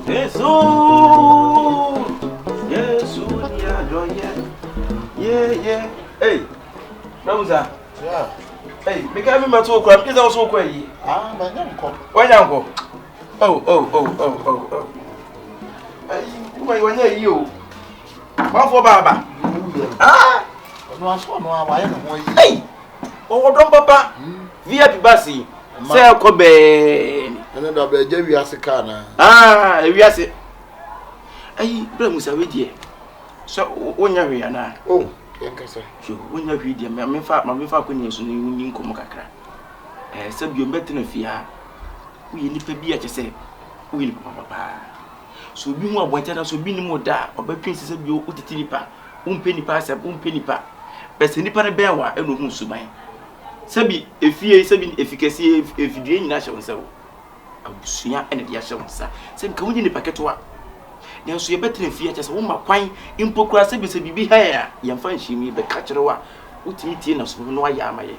Yesu, Yesu ni adɔyɛ, ye ye. Hey, Ramusa. Yeah. Hey, meka mi ma to okura, mi kisa wo so okura yi. Ah, ma nya nkɔ. Wa nya nkɔ. Oh, oh, oh, oh, oh, oh. Hey, wo ma yi yi o. Manfo ba ba. Ah! Ɔno aso ɔno a wayɛ ne ho ayi. Hey! Ɔwɔ dɔm papa. VIP bus yi. Sɛ ɛkɔ bɛɛ ni. Ɛno da bɛɛ gye wiase kaa na. Ah, wiase. Ayi, bra Musa we deɛ. Sɛ wonya hwee anaa? Oh, yɛn kasa. Yo, wonya hwee deɛ, ma memfa ma memfa akɔnya so ne wonni nkɔmmɔ kakra. Eh, sɛ bio mbɛtena fie ha. Woyɛ nipa bi a kyɛ sɛ woyɛ nipa papa paa. Sɛ obi hu abɔnten anaa sɛ obi nim wo da a, ɔbɛtwe sɛ sɛ bio wotete nipa, wompɛ nipa asɛm, wompɛ nipa. Bɛ sɛ nipa no bɛn wo a, ɛna ohu suban. Sɛbi efie, sɛbi efi kɛseɛ, efidua nyinaa hyɛ wo nsa o. Abusua na ɛde ahyɛ wo nsa. Sɛ nka wonyɛ nipa ketewa. Nanso yɛbɛtena fie akyɛ sɛ woma kwan mpo koraa sɛ sɛ biribi ha yɛn a, yɛmfa nhyiam yi bɛka kyerɛ wo a, wotumi tie na so no ayɛ ama yɛn.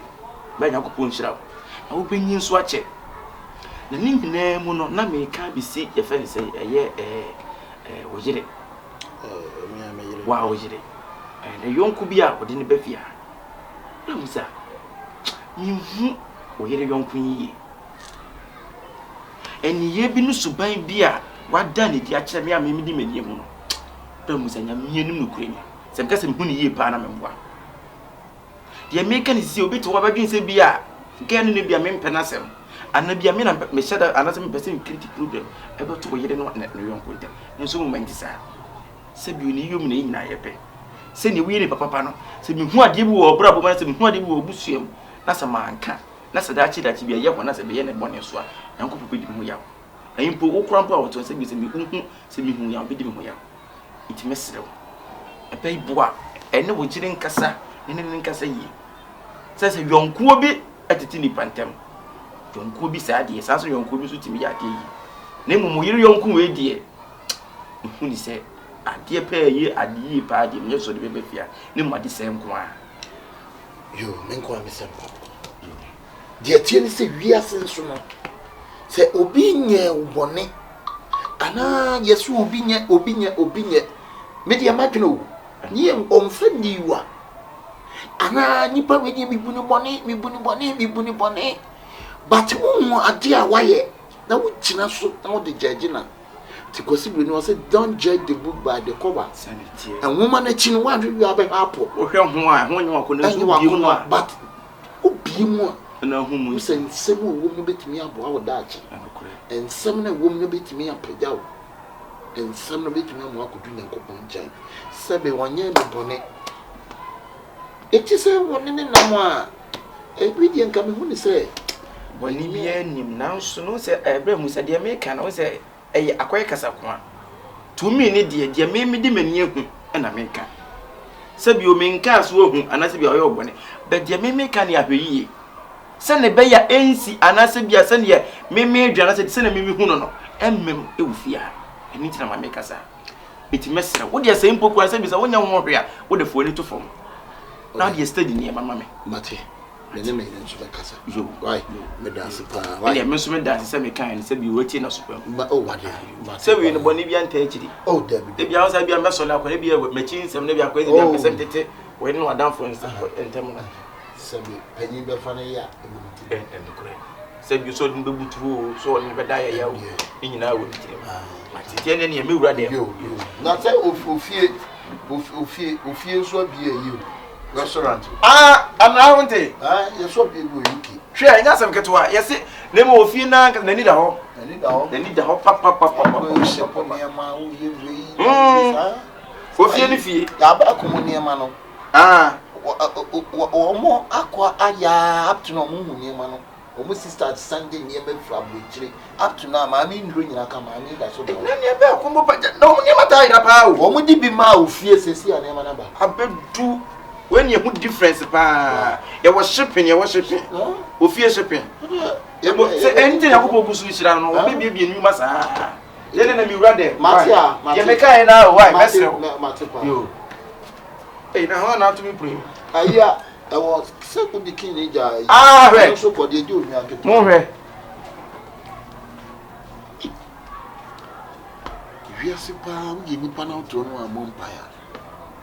Bɛ Nyankopɔn nhyira wo. Na wobɛnyin nso akyɛ. Na ne nyinaa mu no, na meka bɛsi yɛfɛ ne sɛ ɛyɛ ɛɛ ɛɛ wo yere. Wa wo yere. Ɛɛ ne yɔnko bi a ɔde ne ba fie ha. Na mu sa, menhu wo yere yɔnko yi yie. Nneyɛɛ bi ne suban bi a wada no adi akyerɛ me a me mede m'ani ahu no, bɛ mu sɛ Nyame anim nokorɛ ni. Sɛ meka sɛ mehu no yie paa na memboa. Deɛ meka no sisi obi te hɔ ɔbɛdwen sɛ bi a gɛɛ no ne bi a mempɛ n'asɛm anaa bi a me na mehyɛ da anaasɛ mepɛ sɛ me create problem ɛbɛto wo yere no ne ne yɔnko ntam. Nanso mmom ɛnte saa. Sɛ bio ne yom na yɛn nyinaa yɛpɛ. Sɛdeɛ woyɛ nipa papa no, sɛ mehu adeɛ bi wɔ ɔbrabɔ mu anaasɛ mehu adeɛ bi wɔ abusua mu na sɛ manka na sɛ daakye daakye bi ɛyɛ hɔ na sɛ meyɛ ne bɔne so a, Nyankopɔn bɛdi me ho yaw. Na mpo wo koraa mpo a wɔte hɔ sɛ bi sɛ mehu sɛ mehu yaw bɛdi me ho yaw. Nti mɛsrɛ wo, ɛbɛ yi boa ɛne wo gyere nkasa ne ne ne nkasa yie. Sɛ sɛ yɔnkoɔ bi ɛtete nipa ntɛm, yɔnkoɔ bi saa deɛ, saa nso yɔnkoɔ bi nso tumi yɛ adeɛ yie. Na mmom wo yere yɔnko wei deɛ, mehu ne sɛ adeɛ pɛɛ yie ade yie paa deɛ menyɛ sɛ ɔde bɛba fie a, ne mmom ade sɛe nko ara. Yoo, me nkoa me sɛm papa. Deɛ ɛteɛ ne sɛ wiase nso no, sɛ obi nyɛ wo bɔne anaa yɛ so obi nyɛ obi nyɛ obi nyɛ, me deɛ madwene o, ne yɛ ɔmfa nni wa anaa nipa wei deɛ mebu ne bɔne mebu ne bɔne mebu ne bɔne, but wohu adeɛ a wayɛ na wogyina so na wode gyagye na Nti Kwasi Broni ɔse don't judge the book by the cover. Nwoma no akyi no woanhwɛ wie a wobɛhwɛ apɔ. Wohwɛ ho a ɛho nyɛ wakɔnɔ nso wobie mu a. But wobie mu a. Ɛna ahu mu. Sɛ nsɛm a ɛwɔ mu no bɛtumi aboa wo daakye. Nsɛm no a ɛwɔ mu no bɛtumi apagya wo. Nsɛm no bɛtumi ama woakɔdu Nyankopɔn nkyɛn. Sɛbe ɔnyɛɛ me bɔne. Enti sɛ wɔne ne nam a, ebi deɛ nka mehu ne sɛ. Bɔne biara nnim, nanso no sɛ ɛbrɛ mu sɛ deɛ meka no sɛ ɛyɛ akɔyɛ kasakoa. Tumi ne deɛ, deɛ me mede m'ani ahu na meka. Sɛ bio menkaa so ahu anaasɛ bia ɔyɛ ɔbɔne, but deɛ me meka ne ahwɛyie. Sɛdeɛ ɛbɛyɛ a ɛnsi anaasɛ bia sɛdeɛ me medwene anaasɛ sɛdeɛ me mehu no no, ɛmmam wɔ fie ha. Ɛno nti na ma meka saa. Enti mɛsrɛ wo deɛ sɛ mpo koraa sɛ bisa wonyɛ ho hwee a wode fa w'ani to fam na wodeɛ steady nneɛma ma me. Mate, me ne me yere nso bɛkasa. Yo, Wai, meda ase paa. Wai. Ɛdeɛ me nso meda ase sɛ mekae no sɛ bi watie na so pam. Ma, oh, wade, mate Sɛ wei no paa. bɔne bi antaa akyiri. Oh, dabi, dabi. Ebi ahosuo bi a mɛsɔre akɔ ebi a m'akyi nsɛm na ebi akɔ ebi a mpɛ sɛ Oh. metete wei ne w'adamfo ntam no. Sɛbi panyin bɛfa no yɛ a ɛwɔ ne tirim. Ɛnokorɛ. Sɛ bi sɛ ɔde no bɛbutu o, sɛ ɔde no bɛda ayaya o, ne nyinaa wɔ ne tirim. Mate deɛ ne neɛ me wura deɛ. Yo, yo. Na sɛ ofie, ofie, ofie nso abie ayi o, restaurant o. Ah, anaa wo nte? Ah, yɛsɔ abie bi wɔ UK. Hwɛ, ɛnyɛ asɛm ketewa. Yɛse, na mmom ofie no ankasa n'ani da hɔ. N'ani da hɔ. N'ani da hɔ papapapapa. Wohyɛ po nneɛma, woyɛ wei, saa. Ofie ne fie. Yɛaba akɔmu nneɛma no. Ah. Wɔn akɔ ayɛ up to now wɔn hu nneɛma no. Wɔn sister san de nneɛma firi aburokyire up to now maame nnuro nyinaa ka maame da so da hɔ. Na nneɛma ɛko bɔ pa na wɔn nneɛma taa yera paa o. Wɔn de bi maa ofie sɛsi a nneɛma no aba. Abɛdu wei ni ɛho difference paa. Yɛwɔ shipping yɛwɔ shipping. Ofie shipping. Sɛ ɛnti Nyankopɔn gu so hyira no wɔbɛbiebie nnwuma saa. Yɛne na mewura dɛm. Mate a mate. Deɛ mekaeɛ no ara o wai mɛsrɛ wo. Mate paa. Yo. Ei na hwan na ato me pire? Ayi a ɛwɔ sɛ wode kin ne gya ayi. Ah hwɛ. Ɛno nso kɔ deɛ gye onua ketewa. Mo hwɛ. Wiase paa woyɛ nipa na wote hɔ no ammɔ mpae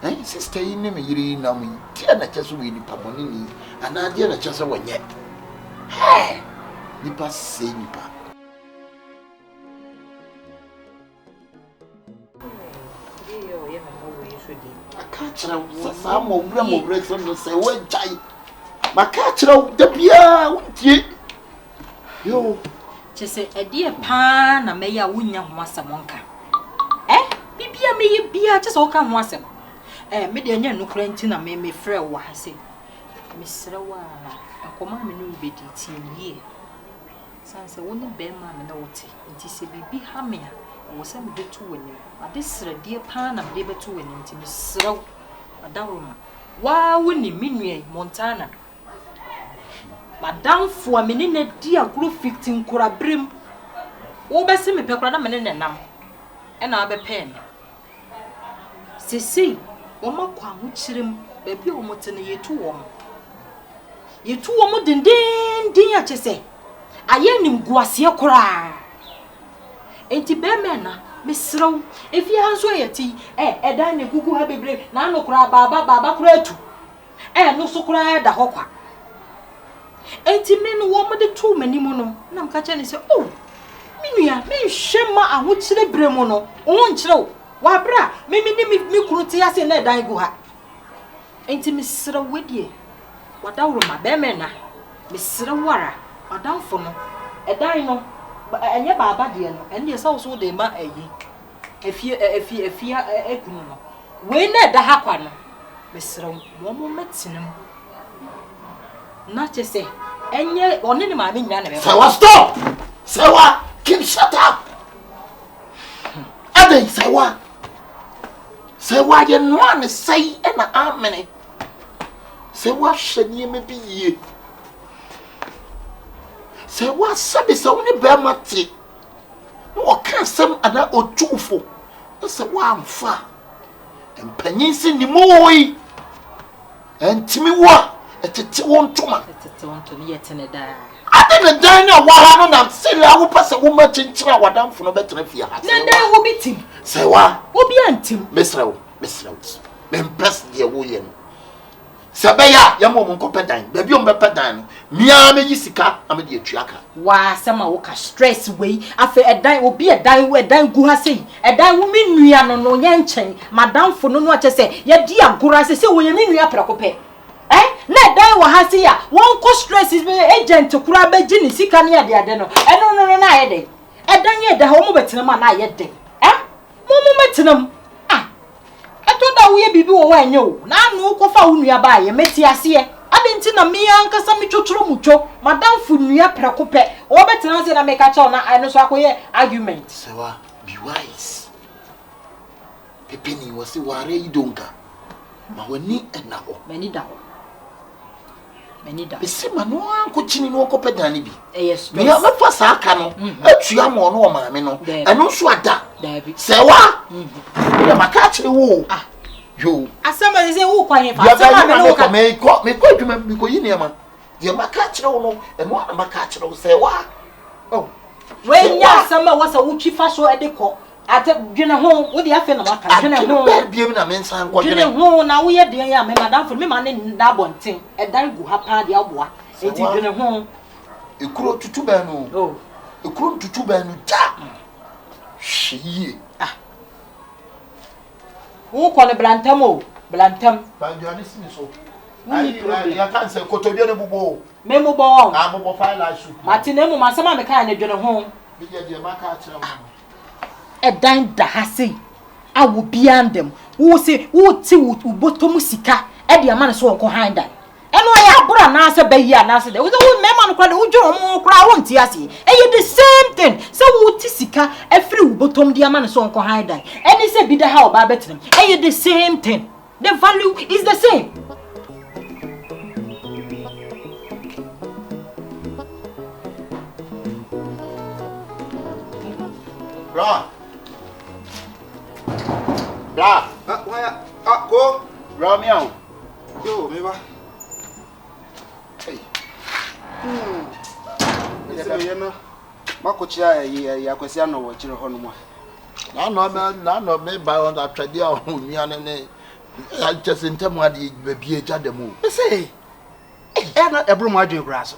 a. Eh, sister yi ne me yere yi nam yi, deɛ na kyɛ sɛ wɔyɛ nipa bɔne ni anaa deɛ na kyɛ sɛ wɔnyɛ. Hey! Nipa sɛe nipa. Maka akyerɛ wo sɛ saa mmɔwerɛ mmɔwerɛ sɛm no sɛ woagyae. Maka akyerɛ wo da biara wontie. Yo. Kyɛ sɛ ɛdeɛ paa na mɛyɛ a wonnya ho asɛm nka. Ɛ biribi a mɛyɛ biara kyɛ sɛ woka ho asɛm. Ɛ me deɛ ɛnyɛ ɛno koraa nti na me mefrɛ wo wɔ ha sei. Mesrɛ wo ara, nkɔmmɔ a me ne wo bɛdi tie me yie. Esiane sɛ wo ne barima a me ne wo te nti, sɛ biribi ha me a, ɛwɔ sɛ mede to w'anim. M'adesrɛdeɛ pa ara na mede rebɛto w'anim nti, mesrɛ wo, Adaworoma. Wo ara wonim, me nua yi, Montana, m'adamfo a me ne no adi agorɔ fiti nkwadaa-berɛ mu. Wobɛse me pɛ koraa na me ne no nam, ɛna wabɛpɛɛ me. Seesei, wɔakɔ ahokyerɛ mu, baabi a wɔte no, yɛtu wɔn. Yɛtu wɔn dendeenden a kyerɛ sɛ, ayɛ animguaseɛ koraa. Enti bɛrima ɛna, mesrɛ wo, efie ha nso a yɛte yi, ɛ, ɛdan na egugu ha bebree, na ano koraa baaba, baaba koraa atu. Ɛno nso koraa da hɔ kwa. Enti me no wɔde too m'anim no, na meka kyerɛ no sɛ, Oh, me nua, menhwɛ mma ahokyere berɛ mu no, wo ho nkyere wo, wɔ berɛ a me me ne me kunu te ase na ɛdan gu ha. Enti mesrɛ wo, wei deɛ, w'adaworoma, bɛrima ɛna, mesrɛ wo ara, w'adamfo no, ɛdan no, ɛnyɛ baaba deɛ no, ɛno deɛ sɛ wo so wode ma ayi, afie, afie, afie kunu no, wei na ɛda ha kwa no, mesrɛ wo, ma wɔmmɛtena mu. Na kyɛ sɛ, ɛnyɛ ɔne ne maame nyinaa na ɛbɛba. Sɛwa stop! Sɛwa keep shut up! Adɛn sɛwa? Sɛwa yɛ noa ne sɛe ɛna amene. Sɛwa hwɛ nneɛma bi yie. Sɛwa sɛbe sɛ wo ne bɛrima te na ɔka asɛm anaa ɔtu fo na sɛ woamfa a mpanyin se ne mu yi. Ɛntumi wo a, ɛtete wo ntoma. Ɛtete wo ntoma, yɛ tene daa. Ade ne dan ne ɔwɔ ha no na sɛdeɛ a wopɛ sɛ woma kyenkyere a w'adamfo no bɛtena fie ha. Na dan wo bi tim. Sɛ wa. Obi antim. Mesrɛ wo, mesrɛ wo. Mempɛ deɛ woyɛ no. Sɛ ɛbɛyɛ a, yɛma wɔn nkɔpɛ dan. Baabi a wɔbɛpɛ dan no, me ara mɛyi sika na mede atua ka. Waa asɛm a woka stress wei afei ɛdan obi ɛdan ɛdan gu ha sei ɛdan wo me nua no no yɛ nkyɛn madamfo no no akyɛ sɛ yɛdi agorɔ a sɛ wɔyɛ me nua prɛko pɛ ɛ na ɛdan wɔ ha sei a wɔnkɔ stress agent koraa bɛgye ne sika ne adeade no ɛno no no na ayɛ dɛn ɛdan yɛ da ha wɔn bɛtena mu a na ayɛ dɛn ɛ mo mo mɛtena mu ah Ɛtɔ da a woyɛ biribi wɔ hɔ a ɛnyɛ o, na ano wokɔfa wo nua baeɛ, mete aseɛ. Adɛn nti na me ankasa metwotworo mu two m'adamfo nua prɛko pɛ, ɔbɛtena ase na meka kyerɛ wo na ɛno nso akɔyɛ argument. Sewa, be wise. Pepeni, wɔse ware yi donka, ma w'ani nna hɔ. M'ani da hɔ. M'ani da hɔ. Mese ma no ara nkɔkyini na ɔnkɔpɛ dan no bi. Ɛyɛ stress. Nea mɛfa saa ka no mhm. atua ma ɔno ɔmaame no. Ɛno nso ada. Daabi. Sɛ wa. Mhm. Wode maka akyerɛ wo o. Ah. Yo. Asɛm a sɛ wokɔ hefa. Asɛm a me ne wo ka. Mekɔ mekɔ adwuma mekɔyi nneɛma. Deɛ maka akyerɛ wo no ɛno ara na maka akyerɛ wo sɛ wa. Oh. Wei nyɛ asɛm a ɛwɔ sɛ wotwi fa so de kɔ. Ate, dwene ho, wo deɛ afei na waka, dwene ho. Adwene bɛɛ biem na me nsan nkɔ dwene. Dwene ho, na woyɛ deɛn a, me madamfo no, me ma ne nda abɔnten, ɛdan gu ha paa deɛ woboa, enti dwene ho. Ekuro tutu bɛn no o, ekuro ntutu bɛn no da, hwɛ yie. Ah. Wokɔ no bra ntɛm o, bra ntɛm. Fa aduane si me so. Wonni problem. Yɛka nsɛ kotodwe no bobɔ o. Me mobɔ wɔn. Ah, bobɔ fine light soup. Mate na mmom asɛm a mekae no dwene ho. Me deɛ deɛ maka akyerɛ wo no. Ɛdan da ha sei a obiara nda mu. Wo se wote wo bɔtɔ mu sika de ama no sɛ ɔnkɔ han dan. Ɛno ɛyɛ aboro anaasɛ bɛyɛ anaasɛ dɛ. Wo sɛ wo mmarima no koraa de wodwene wɔn ho koraa wonte aseɛ. Ɛyɛ the same thing sɛ wote sika afiri wo bɔtɔ mu de ama no sɛ ɔnkɔ han dan ɛne sɛ bi da ha a ɔbaa bɛtena mu. Ɛyɛ the same thing. The value is the same. Bra. Bra. Ah, why? Ah, ko. Bra me out. Yo, me ba. Hey. Hmm. Ese me yena. Makochia eh eh akwasi ano wo chire ho no mo. N'ano n'ano me ba ɔno atwɛdeɛ a onua no ne kyɛ sɛ ntam adeɛ baabi agya da mu o. Ɛsɛ ɛyɛ na ɛboro mo adwene koraa so.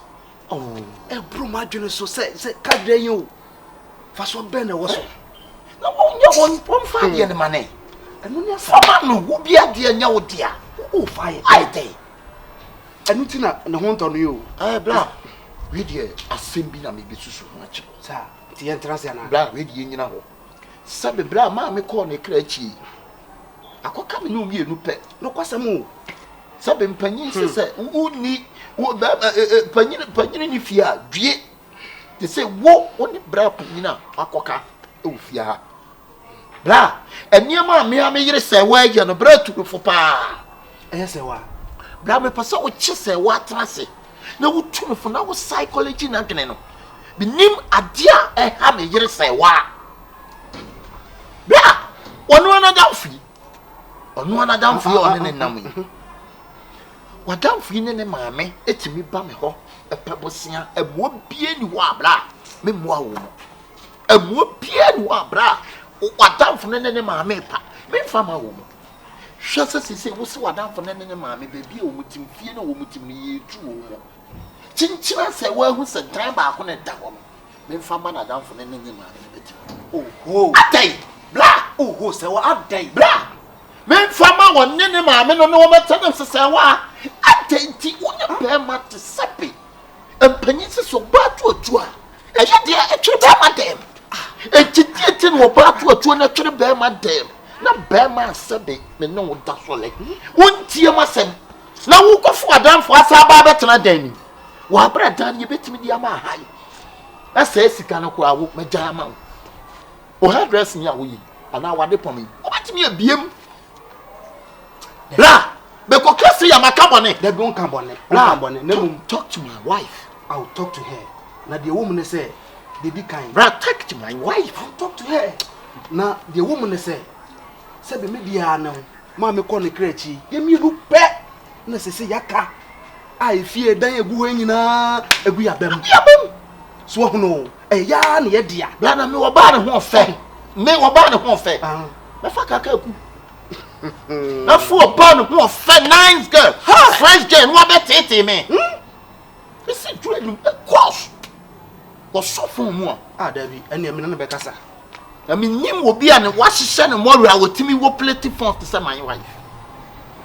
Oh. Ɛboro mo adwene so sɛ sɛ kadrɛ yi o. Fa so bɛn na ɛwɔ so. Na wɔnyɛ wɔn wɔmfa adeɛ no ma ne. Ɛno ne asɛm. Fama no wo bi adeɛ nyɛ wo dea. Wo fa yɛ. Ayɛ dɛn. Ɛno ti na ne ho ntɔ no yi o. Ɛɛ bla wei deɛ asɛm bi na mebɛsusu ho akyerɛ wo. Saa nti yɛntena ase anaa. Bla wei deɛ yɛnyina hɔ. Sɛbe bla maame kɔɔ ne kra akyi yi akɔka me ne wo mmienu pɛ. Nokwasɛm o. Sɛbe mpanyin sɛ sɛ wonni wo bɛrima panyin panyin ne fie a due te sɛ wo wo ne bra panyin a wakɔka wɔ fie ha. Bra, nneɛma a me a me yere sɛ wɔayɛ no, bra tu me fo paa. Ɛyɛ sɛ wa. Bra, mepɛ sɛ wokye sɛ woatena ase na wotu me fo na wo psychology n'adwene no. Menim adeɛ a ɛha me yere sɛ wa. Bra, ɔno ara n'adamfo yi, ɔno ara n'adamfo yi a ɔne ne nam yi. W'adamfo yi ne ne maame tumi ba me hɔ pɛ bosea, mmoa biara ni hɔ a bra, memmoa wo mu. Mmoa biara nni hɔ a berɛ a w'adamfo no ne ne maame repa, memfa mma wɔn. Hwɛ sɛ seesei wo se w'adamfo no ne ne maame, baabi a wɔte, fie no a wɔte mu no, yɛretu wɔn. Kyenkyena sɛ woahu sɛ dan baako na ɛda hɔ no, memfa mma n'adamfo no ne ne maame no bɛte mu. Oho! Adɛn? Bra! Oho, sɛ wɔ adɛn? Bra! Memfa mma wɔn ne ne maame no ne wɔn bɛtena na sɛ sɛ waa. Adɛn nti wo ne bɛrima te sɛ be? Mpanyin sɛ sɛ ɔbaa to atuo a, ɛyɛ deɛ ɛtwere bɛrima dɛm. Enti deɛ nti na ɔbaa to atuo na ɛtwere bɛrima dɛm na bɛrima asɛbe me ne wo da so lɛ. Wontie m'asɛm na wokɔfo adamfo asa aba abɛtena dan nim. Wɔabrɛ dan no yɛbɛtumi de ama aha yi. Na saa sika no koraa wo mɛgya ama wo. Wo hairdressing yi a woyɛ yi anaa w'ade pam yi wobɛtumi abiem. Bra mekɔka sɛ yɛ maka bɔne. Dabi wonka bɔne. Wonka bɔne. Na mmom talk to my wife. I will talk to her. Na deɛ ɛwɔ mu ne sɛ deɛ di kan. Bra talk to my wife. I will talk to her. Na deɛ ɛwɔ mu ne sɛ sɛbi me deɛ ne ho maa mekɔ ne kra akyi yɛ mmienu pɛ na sese yɛaka a efie dan egu hɔ nyinaa egu yɛ abam. Yɛ abam. So ɔhono ɛyɛ yaa na yɛ dea. Bra na me ɔbaa ne ho ɔfɛ. Me ɔbaa ne ho ɔfɛ. Mɛfa kaka aku. Mɛfo ɔbaa ne ho ɔfɛ nice girl. Fresh girl no abɛteetee me. Mesi dwura nim ɛkɔs. Wɔsɔ fon mu a. Ah dabi ɛnna ɛmina no bɛkasa. Na menim obi a ne wahyehyɛ ne mmɔwerɛ a wɔtumi wɔ plate phone te sɛ my wife.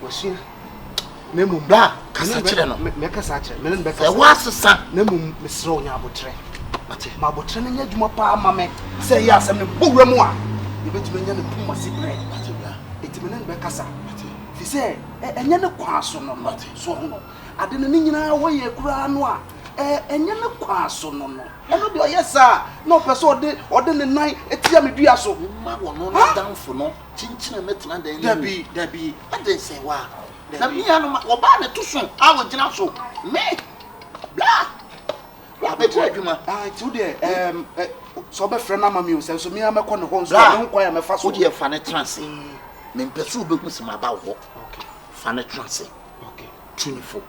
Wasua. Na mmom. Bra kasa kyerɛ no. Mɛkasa akyerɛ me ne no bɛkasa. Sɛ woasesa. Na mmom mesrɛ wo nya abotrɛ. Mate. Ma abotrɛ no nyɛ adwuma paa ma me sɛ ɛyɛ asɛm no bɔ wura mu a yɛbɛtumi anya ne pum ase berɛ. Mate bra. Enti me ne no bɛkasa. Mate. Fi sɛ ɛnyɛ ne kwan so no no. So ho no. Ade no ne nyinaa wɔyɛ koraa no a ɛnyɛ ne kwan so no no. Ɛno deɛ ɔyɛ saa na ɔpɛ sɛ ɔde ɔde ne nan tia me dua so. Mma wɔno n'adamfo no kyinkyin a mɛtena dan no mu. Dabi, dabi. Adɛn sɛ wa? Na mia no ma wɔbaa ne to so a wɔgyina so. Me, bla, bla bɛkɔ adwuma. Ah, nti wo deɛ, ɛɛm, sɛ ɔbɛfrɛ no ama mi o, sɛ nso mia mɛkɔ ne hɔ nso a, mehu kwan a mɛfa so. Wo deɛ fa ne tena ase. Mempɛ sɛ wobɛhu sɛ maba wo hɔ. Fa ne tena ase. Tu ne fo.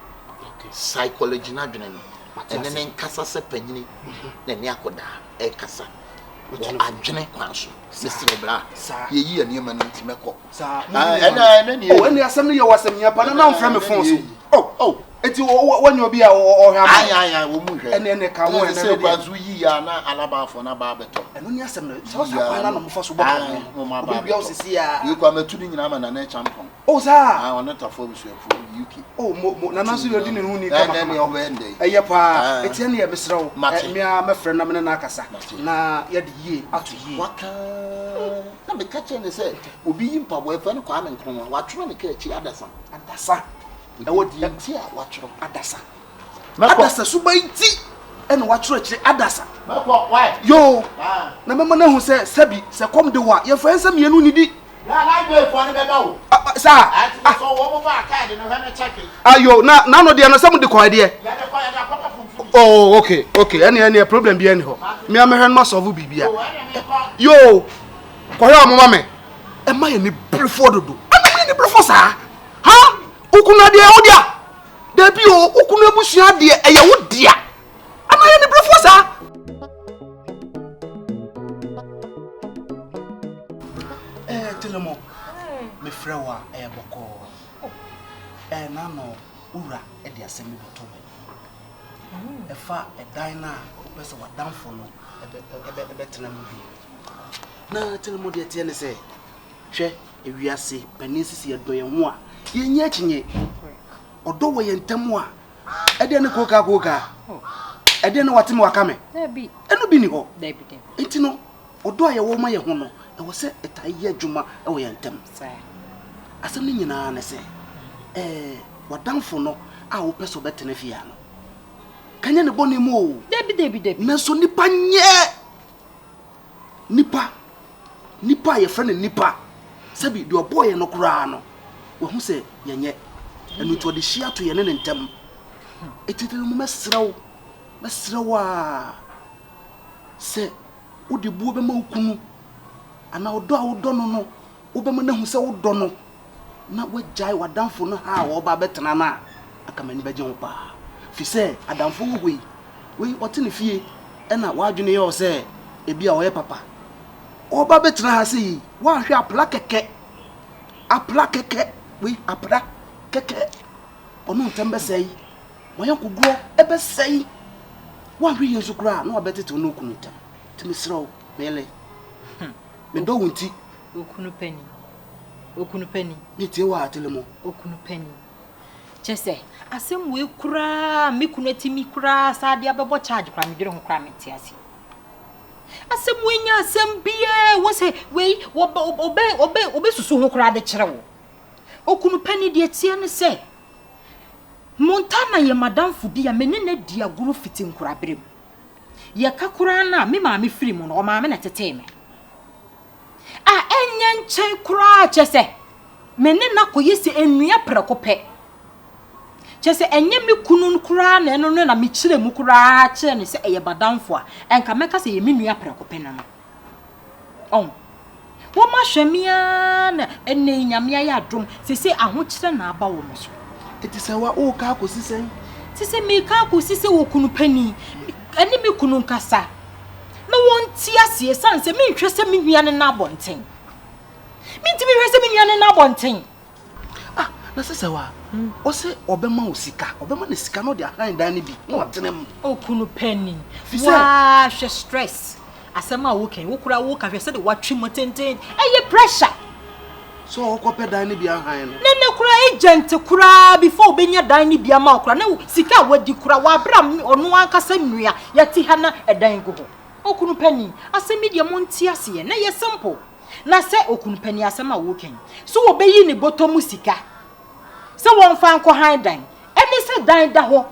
Psychology no adwene no, ɛne ne nkasa sɛ panyini na ɛne akɔdaa ɛkasa wɔ adwene kwan so. Mesrɛ bra, yɛyi nneɛma no nti mɛkɔ. Ɛne asɛm no yɛ wɔ asɛm hia pa na na mfrɛ me fon so. Oh, oh, eti wɔnyɛ obi a ɔhwɛ ama. Ayi ayi ayi wɔn mu hwɛ. Ɛne ɛne ka ho ɛne ɛne deɛ. Sɛ yi ya na alabaafo na ba abɛtɔ. Ɛno ne asɛm no sɛ ɔsa kwan na na mo fa so bɔ kɔn. Obi wia osisi ya. Wei kwa mɛtu ne nyinaa ma nana ɛkya mpɔn. Oh saa. Ah ɔne tafo abusuakuo UK. Oh mo mo nana nso yɛ ɔdi ne ho ni kama kama. Ɛnɛ ɔbɛyɛ ndɛ yi. Ɛyɛ paa. Eti ɛne yɛ mesrɛ wo. Me ara mɛfrɛ na me ne no akasa. Na yɛde yie ato yie. Waka na meka kyerɛ ne sɛ obi yi mpaboa ɛfɛ no Kwame Nkrumah watwerɛ ne kaa akyi adasa. Adasa. Ɛwɔ deɛ nti a watwerɛ. Adasa. Adasa suban nti ɛna watwerɛ akyire adasa. Mɛkɔ why. Yoo na mɛma no ahu sɛ sɛbi sɛ kɔm de wo a yɛmfa yɛn nsa mmienu nnidi. Na library foɔ no bɛba o. Saa. Ati ah. sɛ wɔn ba kaadi no hwɛ ne kyɛke. Ayo na n'ano deɛ no sɛ mo de kɔɛ deɛ. Yɛde kɔ yɛde akɔma funfun. Oh okay okay ɛne ɛne problem bi ɛni hɔ. Mi amehwɛ no ma sɔfo biribi a. Yoo kɔhwɛ ɔmo ma me. Ɛma yɛ ni berefoɔ dodo. Ɛna mo yɛ ni berefoɔ saa. Ha okunu adeɛ ɛwɔ dea. Dabi o okunu abusua adeɛ ɛyɛ wo dea. Ɛma yɛ ni berefoɔ saa. Telemo, mefrɛ wo a ɛyɛ bɔkɔɔ. Ɛɛ n'ano wura de asɛm bi bɛto m'anim. Ɛfa ɛdan no a wopɛ sɛ w'adamfo no ɛbɛtena mu bi. Na Telemo deɛ teɛ ne sɛ, hwɛ ewiase panin sisi yɛdɔ yɛn ho a, yɛnyɛ akyinnye. Ɔdɔ wɔ yɛn ntam a, ɛdeɛ ne kookaa kookaa. Ɛdeɛ ne wate me waka me. Ɛno bi ni hɔ. Nti no, ɔdɔ a yɛwɔ ma yɛn ho no, ɛwɔ sɛ ɛtaa yɛ adwuma wɔ yɛn ntam. Asɛm no nyinaa ne sɛ, ɛɛ, w'adamfo no a wopɛ sɛ ɔbɛtena fie ha no, ka nyɛ ne bɔne mu o. Nanso nnipa nyɛ nnipa, nnipa a yɛfrɛ no nnipa, sɛbi deɛ ɔbɔɔ yɛn no koraa no, wahu sɛ yɛnyɛ. Ɛno nti ɔde hyia to yɛne ne ntam. Enti no mɛsrɛ wo, mɛsrɛ wo a, sɛ wode buo bɛma wo kunu anaa ɔdɔ a wodɔ no no, wobɛma no ahu sɛ wodɔ no na woagyae w'adamfo no ha a wɔreba abɛtena no a, anka m'ani bɛgye ho paa. Firi sɛ adamfo wɔ hɔ yi, wei ɔte ne fie ɛna w'adwene yɛ wo sɛ ebi a ɔyɛ papa. Ɔreba abɛtena ha sei yi, woanhwɛ apra kɛkɛ, apra kɛkɛ, wei apra kɛkɛ, ɔno ntɛm bɛsɛe. W'ayɔnkoguɔ bɛsɛe. Woanhwɛ yie nso koraa a, na wabɛtete wo ne wo kunu ntam. Nti mesrɛ wo, Mele, medɔ wo nti. Okunu panin. Okunu panin. Metie wo a, Telemo. Okunu panin. Kyɛ sɛ, asɛm wei koraa me kunu atumi koraa saa de abɛbɔ charge koraa medwene ho koraa mente aseɛ. Asɛm wei nyɛ asɛm biara ɛwɔ sɛ wei wɔbɛ wɔbɛ wɔbɛ wɔbɛsusu ho koraa de kyerɛ wo. Okunu panin deɛ ɛteɛ ne sɛ, Montana yɛ m'adamfo bi a me ne no adi agorɔ fiti nkoraberɛ mu. Yɛka koraa no a, me maame firi mu no, ɔmaame na ɛtetee me. A ɛnyɛ nkyɛn koraa kyɛ sɛ me ne no akɔyɛ sɛ nnua prɛko pɛ. Kyɛ sɛ ɛnyɛ me kunu koraa na ɛno no na mekyerɛ mu koraa kyerɛ no sɛ ɛyɛ m'adamfo a, ɛnka mɛka sɛ ɛyɛ me nua prɛko pɛ no no. Ɔn. Wɔahwɛ me ara na ɛnnɛ yi Nyame ayɛ adom, seesei ahokyerɛ na aba wɔn so. Enti sɛ wa, woreka akɔsi sɛn? Te sɛ mereka akɔsi sɛ okunu panin ne me kunu nkasa na wɔnte aseɛ ɛsiane sɛ menhwɛ sɛ me nua no nna abɔnten. Mentumi nhwɛ sɛ me nua no nna abɔnten. Ah, na sɛ sɛ wa, ɔsɛ ɔbɛma wo sika, ɔbɛma no sika na ɔde ahan dan no bi na watena mu. Okunu panin, waa hwɛ stress, asɛm a woka yi, wo koraa woka hwɛ sɛdeɛ watwe mu tenten, ɛyɛ pressure. Sɛ ɔkɔpɛ dan no bi ahan no. Ne ne koraa agent koraa before ɔbɛnya dan no bi ama wo koraa na sika a wadi koraa wabra ɔno ankasa nua yɛte ha na ɛdan gu hɔ. Okunu panin, asɛm yi deɛ monte aseɛ na ɛyɛ simple. Na sɛ okunu panin asɛm a woreka yi, so wɔbɛyi ne bɔtɔ mu sika sɛ wɔmfa nkɔhan dan, ɛne sɛ dan da hɔ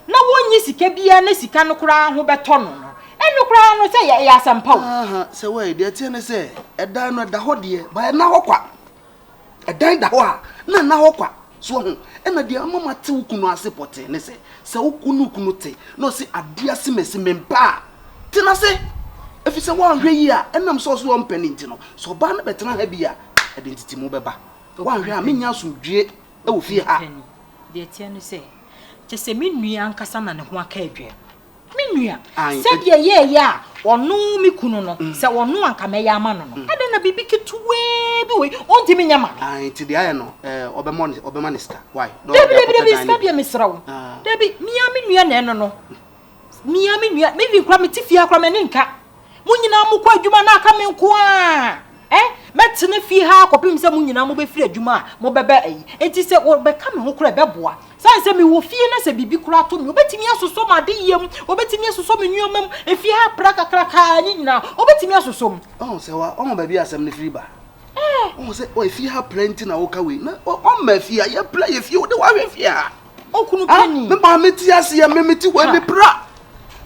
na wɔnnyi sika biara na sika no koraa ho bɛtɔ no no, ɛno koraa no sɛ ɛyɛ asɛmpa o. Aha, sɛ wai, deɛ ɛteɛ ne sɛ, ɛdan no ɛda hɔ deɛ, but ɛnna hɔ kwa. Ɛdan da hɔ a, na ɛnna hɔ kwa. So wahu? Ɛna deɛ ama mate wo kunu ase pɔtee ne sɛ, sɛ wo ne wo kunu te na ɔse adeɛ ase masi mempɛ a, tena ase. Ɛfiri sɛ woanhwɛ yie a, ɛnam sɛ ɔse ɔmpɛ no nti no, sɛ ɔbaa no bɛtena ha bi a, ɛde ntetemu bɛba. Woanhwɛ a, mennya asomdwoeɛ wɔ fie ha. Deɛ ɛteɛ ne sɛ, kyerɛ sɛ me nua ankasa na ne ho aka adwam. Me nua, sɛdeɛ ɛyɛeɛ a ɔno me kunu no, sɛ ɔno anka mɛyɛ ama no no, adɛn na biribi ketewaa bi wei ɔntumi nyɛ ma me? Ae, nti deɛ ayɛ no, ɔbɛmɔ ne, ɔbɛma ne sika. Why? Dabi, dabi, dabi, sika deɛ mesrɛ wo. Dabi, me ara me nua na ɛno no. Me ara me nua, me even koraa mete fie ha koraa m'ani nka. Mo nyinaa mokɔ adwuma na aka me nko ara. Eh, mɛtena fie ha kɔpem sɛ mo nyinaa mobɛfiri adwuma a mobɛba ayi. Enti sɛ wɔbɛka me ho koraa ɛbɛboa. Sane sɛ mewɔ fie na sɛ biribi koraa to me, wɔbɛtumi asosɔ m'adeyɛ mu, wɔbɛtumi asosɔ me nneɛma mu, efie ha pra kakrakaa ne nyinaa, wɔbɛtumi asosɔ mu. Ɔho sɛ wa, ɔho baabi a asɛm no firi ba. Ɔho sɛ, ɔ efie ha pra nti na woka wei. Na ɔmma fie ha, yɛpra yɛ fie, wode wahwɛ fie ha. Okunu panin. Me maame te aseɛ, me mete hɔ, me pra.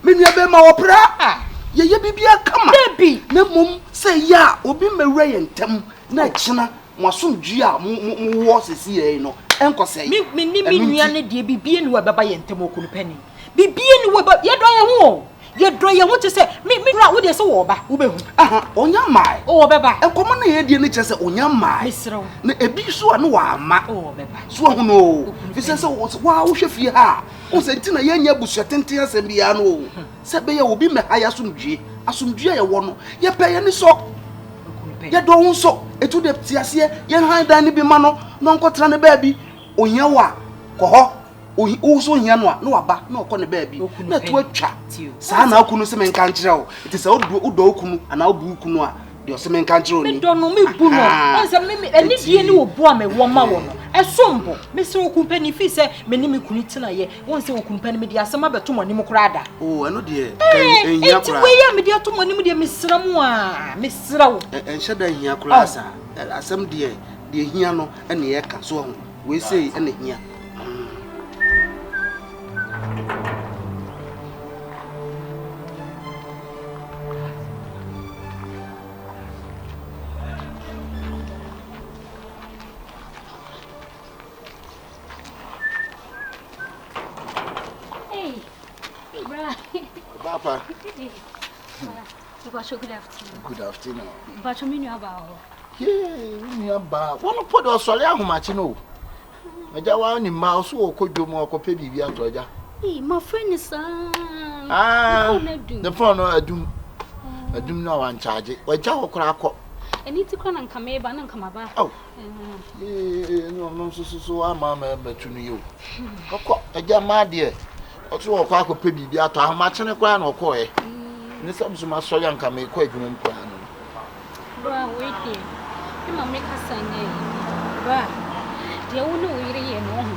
Me nua bɛrima ɔpra. Yɛyɛ biribiara kama. Dabi. Na mmom sɛ ɛyɛ a obi mmɛwura yɛn ntam na ɛkyena mo asomdwoeɛ a mo mo mowɔ seesei yi no ɛnkɔsɛe. Me me ne me nua no deɛ biribiara nni hɔ a ɛbɛba yɛn ntam okunu panin. Biribiara nni hɔ a ɛbɛ yɛdɔ yɛn ho o. Yɛdɔ yɛn ho te sɛ me me kura wo deɛ sɛ wɔɔba wobɛhu. Aha ɔnya mmae. O ɔbɛba. Nkɔmmɔ no a yɛdie no kyerɛ sɛ ɔnya mmae. Mesrɛ wo. Na ebi nso a na wamma. O ɔbɛba. So wahu no o. Fi sɛ sɛ waa wohwɛ fie ha a, wohu sɛ nti na yɛnyɛ abusua tenten asɛm biara no o. Sɛ ɛbɛyɛ a obi mmɛha yɛn asomdwie. Asomdwie a yɛwɔ no, yɛpɛ yɛn ani sɔ. Yɛdɔ wo nso. Ɛtu de te aseɛ, yɛnhan dan no bi ma no na ɔnkɔtena ne baabi. Ohia wo a, kɔ hɔ. Wo nso ohia no a, na waba na ɔkɔ ne baabi. Na ɛto atwa. Saa na okunu sɛ menka nkyerɛ wo. Nti sɛ wodɔ wo kunu anaa wobu wo kunu a, deɛ ɔsɛ menka nkyerɛ wo ni. Medɔ no, mebu no. Ɔn sɛ me anidie ne obu a mewɔ ma wɔ no, ɛsom bo. Mesrɛ okunu panin, firi sɛ me ne me kunu tenaeɛ. Wohu sɛ okunu panin, mede asɛm abɛto mo anim koraa da. Oh, ɛno deɛ, ɛnhia koraa. Enti wei a mede ato mo anim deɛ, mesrɛ mo a, mesrɛ wo. Ɛnhyɛ da nhia koraa saa. Asɛm deɛ, deɛ ɛhia no na yɛka. So wahu? Wei sei na ɛhia. Hey, bra. Papa. Good afternoon. Good afternoon. Bacho mi nua ba hɔ. Yee, wo nua ba. Wɔn po de ɔsɔre ahomakye no o. Agya wa ne mma ɔso ɔkɔ dwom ɔkɔpɛ biribi atɔ agya. Ee, ma frɛ ne saa. Ah, ne phone no adum. Adum no a wankyagye. Wagya hɔ koraa kɔ. Ɛni ti koraa na nka meba na nka maba. Aw. Ee, no no nso so so ama ama matu no yi o. Ɔkɔ agya mmaa deɛ ɔso ɔkɔ akɔpɛ biribi atɔ ahomakye no koraa na ɔkɔɛ. Ne sɛ nso masɔre anka mekɔ adwuma mu koraa no. Bra, wei deɛ, me ma me kasa nyɛ yi. Bra, deɛ wo ne wo yere yɛ no, wohu.